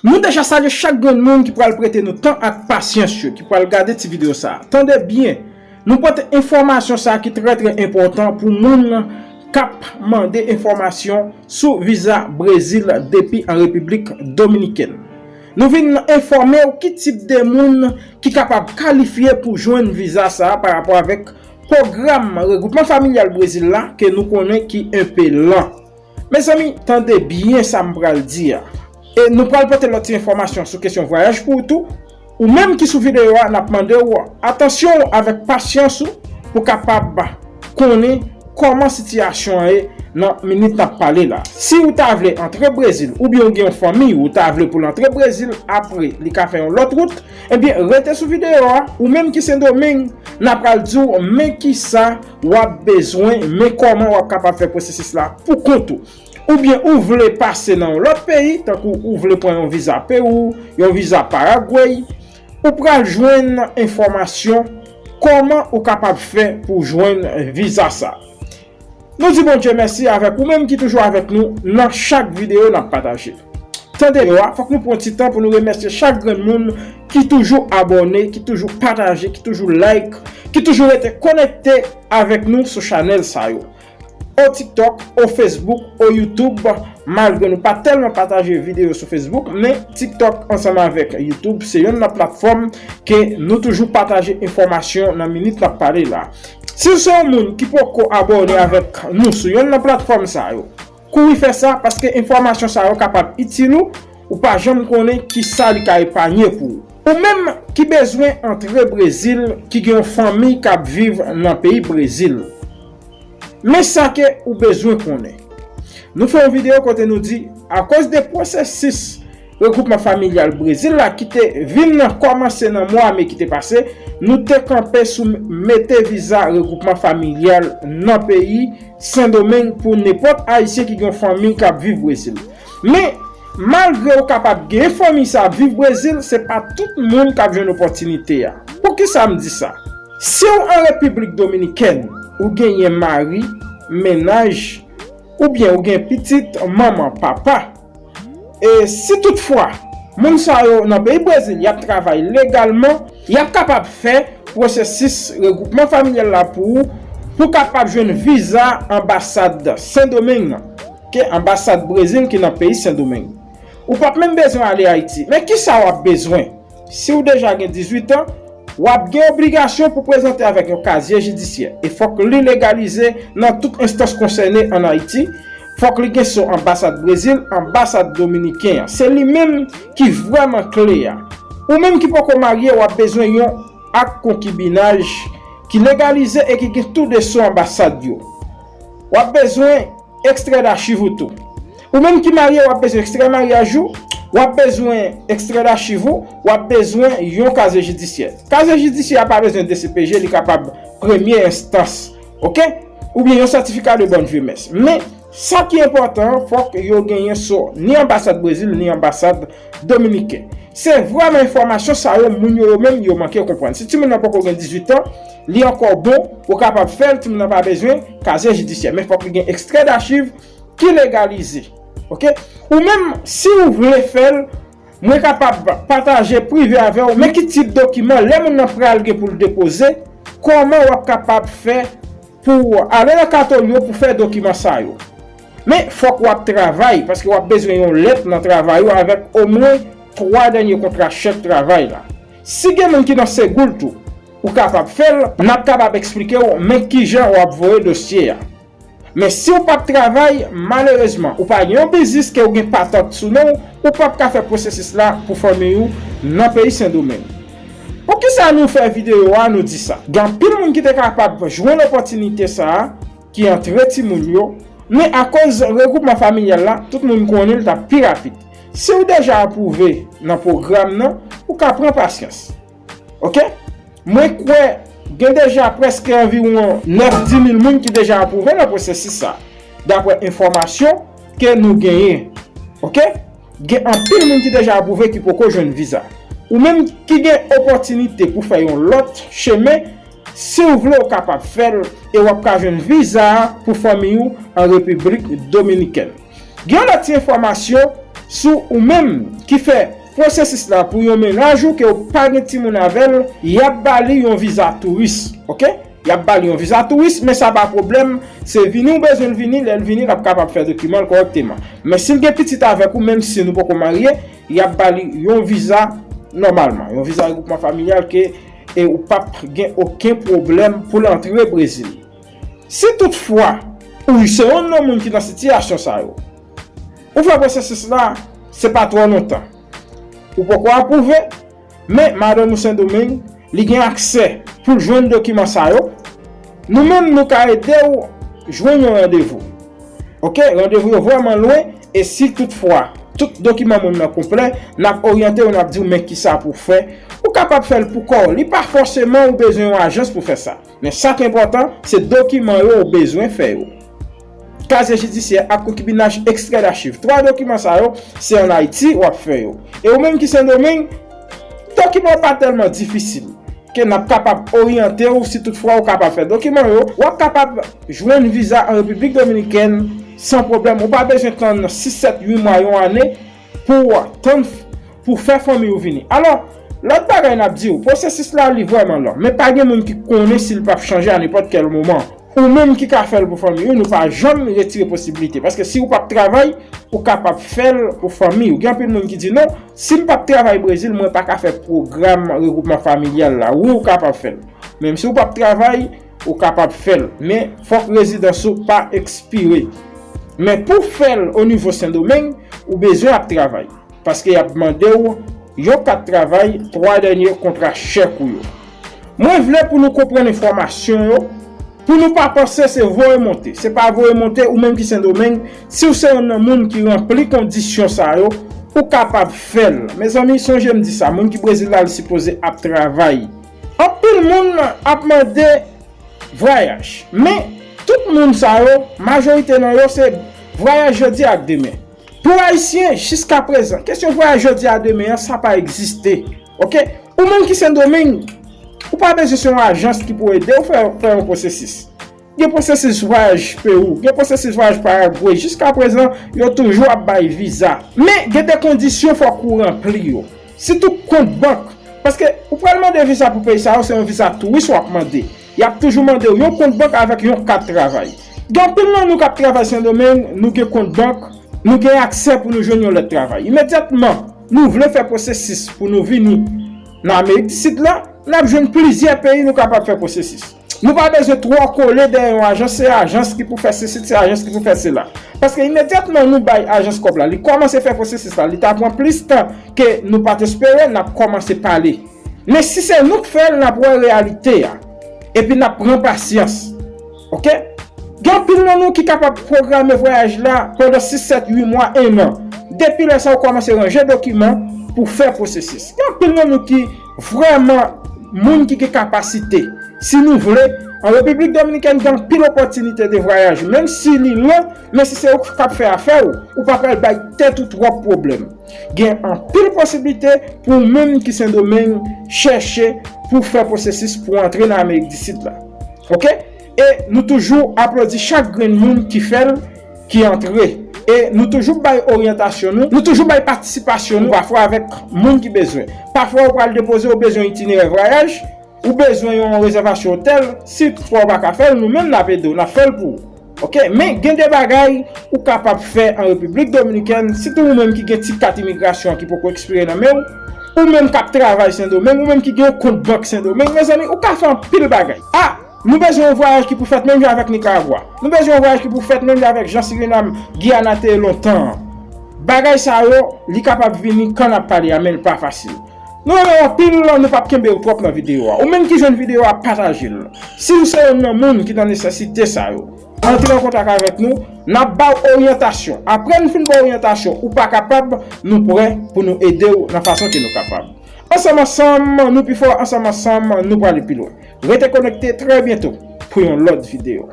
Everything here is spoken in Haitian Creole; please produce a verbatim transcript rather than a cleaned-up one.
Nou deja salye chak grenn moun ki pral prete nou tan ak pasyans yo, ki pral gade ti videyo sa a. Tande byen, nou pote enfòmasyon sa a ki trè, trè enpòtan pou moun k ap mande enfòmasyon sou viza Brezil depi an Repiblik Dominikèn. Nou vin enfòme w ki tip de moun ki kapab kalifye pou jwenn viza sa a pa rapò avèk pwogram regroupman familyal Brezil la ke nou konnen ki enpe lan. Mezanmi, tande byen sa m pral di a. E nou pral pote lòt ti enfòmasyon sou kesyon vwayaj pou ou tou. Ou menm ki sou videyo a, n ap mande w atansyon w avèk pasyans ou pou kapab konnen kòman sitiyasyon an ye nan minit n ap pale la. Si ou ta vle antre Brezil, oubyen ou gen yon fanmi ou ta vle pou l antre Brezil, apre li ka fè yon lòt wout, ebyen, rete sou videyo a, ou menm ki Sendomeng, n ap pral di w men kisa w ap bezwen, men kòman w ap kapab fè pwosesis la pou kont ou. Oubyen ou vle pase nan yon lòt peyi, tankou ou vle pran yon viza Pewou, yon viza Paragwey, ou pral jwenn enfòmasyon kòman ou kapab fè pou jwenn viza sa. Nou di Bondye mèsi avèk ou menm ki toujou avèk nou nan chak videyo n ap pataje. Tande yo a, fòk nou pran ti tan pou nou remèsye chak grenn moun ki toujou abòne, ki toujou pataje, ki toujou like, ki toujou rete konekte avèk nou sou chanèl sa yo. O TikTok, o Facebook, o YouTube, malgre nou pa tèlman pataje videyo sou Facebook, men TikTok ansanm avèk YouTube se yonn nan platfòm ke nou toujou pataje enfòmasyon nan minit n ap pale la. Si w se yon moun ki poko abòne avèk nou sou yonn nan platfòm sa yo, kouri fè sa, paske enfòmasyon sa yo kapab itil ou, ou pa janm konnen kisa li ka epanye pou ou. Ou menm ki bezwen antre Brezil, ki gen yon fanmi k ap viv nan peyi Brezil, men sa ke ou bezwen konnen. Nou fè yon videyo kote nou di, akoz de pwosesis regroupman familyal Brezil la ki te vin kòmanse nan mwa me ki te pase, nou te kanpe sou mete viza regroupman familyal nan peyi Sendomeng pou nenpòt Ayisyen ki gen yon fanmi k ap viv Brezil. Men, malgre ou kapab gen fanmi sa ap viv Brezil, se pa tout moun k ap jwenn opòtinite a. Poukisa m di sa? Si w an Repiblik Dominikèn, ou genyen mari, mennaj, oubyen ou gen pitit, manman, papa, e si toutfwa moun sa yo nan peyi Brezil, y ap travay legalman, y ap kapab fè pwosesis regroupman familyal la pou ou, pou w kapab jwenn viza anbasad Sendomeng nan, ke anbasad Brezil ki nan peyi Sendomeng. Ou p ap menm bezwen ale Ayiti. Men kisa w ap bezwen? Si w deja gen dizuit an, w ap gen obligasyon pou prezante avèk yon kazye jidisyè. E fòk li legalize nan tout enstans konsène ann Ayiti. Fòk li gen so anbasad Brezil, anbasad dominiken an. Se li menm ki vrèman kle a. Ou menm ki poko marye, w ap bezwen yon ak konkibinaj ki legalize e ki gen tou de so anbasad yo. W ap bezwen ekstrè dachiv ou tou. Ou menm ki marye, w ap bezwen ekstrè maryaj ou, w ap bezwen ekstrè dachiv ou, w ap bezwen yon kazye jidisyè. Kazye jidisyè a pa bezwen D C P J, li kapab premye enstans, oke? Oubyen yon sètifika de bòn vye mès. Men, sa ki enpòtan an, fòk yo genyen so ni anbasad Brezil, ni anbasad dominiken. Se vrèman enfòmasyon sa yo, moun yo, yo menm, yo manke konprann. Si timoun nan poko gen dizuit an, li ankò bon, ou kapab fè l, timoun nan pa bezwen kazye jidisyè. Men fòk li gen ekstrè dachiv ki legalize. Oke? Ou menm, si ou vle fè l, mwen kapab pataje prive avè w, men ki tip dokiman, lè moun nan pral gen pou l depoze, kòman w ap kapab fè pou w ale nan katolyo pou fè dokiman sa yo. Men, fòk w ap travay, paske w ap bezwen yon lèt nan travay ou avèk omwen twa dènye kontra chèk travay la. Si gen moun ki nan Segoul tou, ou kapab fè l, n ap kapab eksplike w men kijan w ap voye dosye a. Men si w p ap travay, malerezman, ou pa gen yon biznis ke w gen patant sou non w, ou p ap ka fè pwosesis la pou fanmi w nan peyi Sendomeng. Poukisa nou fè videyo a, nou di sa? Gen anpil moun ki te kapab jwenn opòtinite sa a, ki antre timoun yo, men akoz regroupman familyal la, tout moun konnen l t ap pi rapid. Si w deja apwouve nan pwogram nan, ou ka pran pasyans. Oke? Mwen kwè gen deja prèske anviwon nèf, di mil moun ki deja apwouve nan pwosesis sa, dapre enfòmasyon ke nou genyen. Oke? Gen anpil moun ki deja apwouve ki poko jwenn viza. Ou menm ki gen opòtinite pou fè yon lòt chemen, si w vle, w kapab fè l e w ap ka jwenn viza a pou fanmi w an Repiblik Dominikèn. Gen yon lòt ti enfòmasyon Sou ou menm ki fè pwosesis la pou yon mennaj ou ke w pa gen timoun avè l, y ap ba li yon viza touris, oke? Y ap ba li yon viza touris, men sa pa pwoblèm. Se vini ou bezwen l vini, lè l vini, l ap kapab fè dokiman l kòrèkteman. Men si l gen pitit avèk ou, menm si nou poko marye, y ap ba li yon viza nòmalman, yon viza regwoupman familyal ke e ou p ap gen okenn pwoblèm pou l antre Brezil. Si toutfwa ou se youn nan moun ki nan sitiyasyon sa yo, ou fè pwosesis la, se pa twò lontan. Ou poko apwouve, men madanm ou Sendomeng, li gen aksè pou l jwenn dokiman sa yo. Nou menm, nou ka ede w jwenn yon randevou. Oke, randevou yo vrèman lwen, e si toutfwa tout dokiman moun nan konplè, n ap oryante w, n ap di w men kisa pou w fè. Ou kapab fè l pou kò w. Li pa fòseman ou bezwen yon ajans pou fè sa. Men sa k enpòtan, se dokiman yo ou bezwen fè yo. Kazye jidisyè ak konkibinaj, ekstrè dachiv. Twa dokiman sa yo, se ann Ayiti w ap fè yo. E ou menm ki Sendomeng, dokiman yo pa tèlman difisil ke n ap kapab oryante w si toutfwa ou kapab fè dokiman yo. W ap kapab jwenn viza an Repiblik Dominikèn san pwoblèm. Ou pa bezwen tann sis, sèt, uit mwa, yon ane pou w tann pou fè fanmi w vini. Alò, lòt bagay n ap di w, pwosesis la li vrèman long, men pa gen moun ki konnen si l p ap chanje a nenpòt kèl moman. Ou menm ki ka fè l pou fanmi w, nou pa janm retire posiblite. Paske si w p ap travay, ou kapab fè l pou fanmi w. Gen anpil moun ki di, "Non, si m p ap travay Brezil, mwen pa ka fè pwogram regwoupman familyal la." Wi, ou kapab fè l. Menm si w p ap travay, ou kapab fè l. Men, fòk rezidans ou pa ekspire. Men pou fè l o nivo Sendomeng, ou bezwen ap travay. Paske y ap mande w yon kat travay, twa dènye kontra chèk ou yo. Mwen vle pou nou konprann enfòmasyon yo, pou nou pa panse se voye monte. Se pa voye monte, ou menm ki Sendomeng, si w se youn nan moun ki ranpli kondisyon sa yo, ou kapab fè l. Mezanmi, sonje m di sa, moun ki Brezil la, li sipoze ap travay. Anpil moun ap mande vwayaj. Men, tout moun sa yo, majorite nan yo, se vwayaj jodi ak demen. Pou Ayisyen, jiska prezan, kesyon vwayaj jodi a demen an, sa pa egziste. Oke? Ou menm ki Sendomeng, ou pa bezwen se yon ajans ki pou ede w fè, fè yon pwosesis. Gen pwosesis vwayaj Pewou, gen pwosesis vwayaj Paragwe. Jiska prezan, yo toujou ap bay viza. Men, gen de kondisyon fòk ou ranpli yo. Sitou kont bank. Paske ou pral mande viza pou peyi sa yo, se yon viza touris w ap mande. Y ap toujou mande w yon kont bank avèk yon kat travay. Gen anpil nan nou k ap travay Sendomeng, nou gen kont bank, nou gen aksè pou nou jwenn yon lèt travay. Imedyatman, nou vle fè pwosesis pou nou vini nan Amerik di Sid la, n ap jwenn plizyè peyi nou kapab fè pwosesis. Nou pa bezwen twò kole dèyè yon ajans, se ajans ki pou fè sesi, se ajans ki pou fè sela. Paske imedyatman nou bay ajans kòb la, li kòmanse fè pwosesis la, li ta pran plis tan ke nou pa t espere, n ap kòmanse pale. Men si se nou k fè l, n ap wè reyalite a. Epi n ap pran pasyans. Oke? Gen anpil nan nou ki kapab pwograme vwayaj la pandan sis, sèt, uit mwa, en an. Depi lè sa, ou kòmanse ranje dokiman pou fè pwosesis. Gen anpil nan nou ki vrèman moun ki gen kapasite. Si nou vle, an Repiblik Dominikèn gen anpil opòtinite de vwayaj, menm si li lwen, men si se ou k ap fè afè w, ou pa pral bay tèt ou twòp pwoblèm. Gen anpil posiblite pou ou menm ki Sendomeng chèche pou fè pwosesis pou antre nan Amerik di Sid la. Oke? E nou toujou aplodi chak grenn moun ki fè l, ki antre. E nou toujou bay oryantasyon nou, nou toujou bay patisipasyon nou, pafwa avèk moun ki bezwen. Pafwa ou pral depoze, ou bezwen itinerè vwayaj, ou bezwen yon rezèvasyon otèl, si toutfwa ou pa ka fè l, nou menm n ap ede w, n ap fè l pou ou. Oke? Men gen de bagay ou kapab fè an Repiblik Dominikèn, sitou ou menm ki gen ti kat imigrasyon ki poko ekspire nan men w, ou menm k ap travay Sendomeng, ou menm ki gen yon kont bank Sendomeng, mezanmi, ou ka fè anpil bagay. A! Nou bezwen yon vwayaj ki pou fèt menm jan avèk Nikaragwa. Nou bezwen yon vwayaj ki pou fèt menm jan avèk jan Sirinam, Giyana te ye lontan an. Bagay sa yo, li kapab vini kan n ap pale a, men l pa fasil. Nou renmen w anpil, nou p ap kenbe w twòp nan videyo a. Ou menm ki jwenn videyo a, pataje l. Si w se youn nan moun ki nan nesesite sa yo, antre an kontak avèk nou, n ap ba w oryantasyon. Apre n fin ba w oryantasyon, ou pa kapab, nou prè pou nou ede w nan fason ke nou kapab. Ansanm ansanm, nou pi fò, ansanm ansanm, nou prale pi lwen. Rete konekte, trè byento pou yon lòt videyo.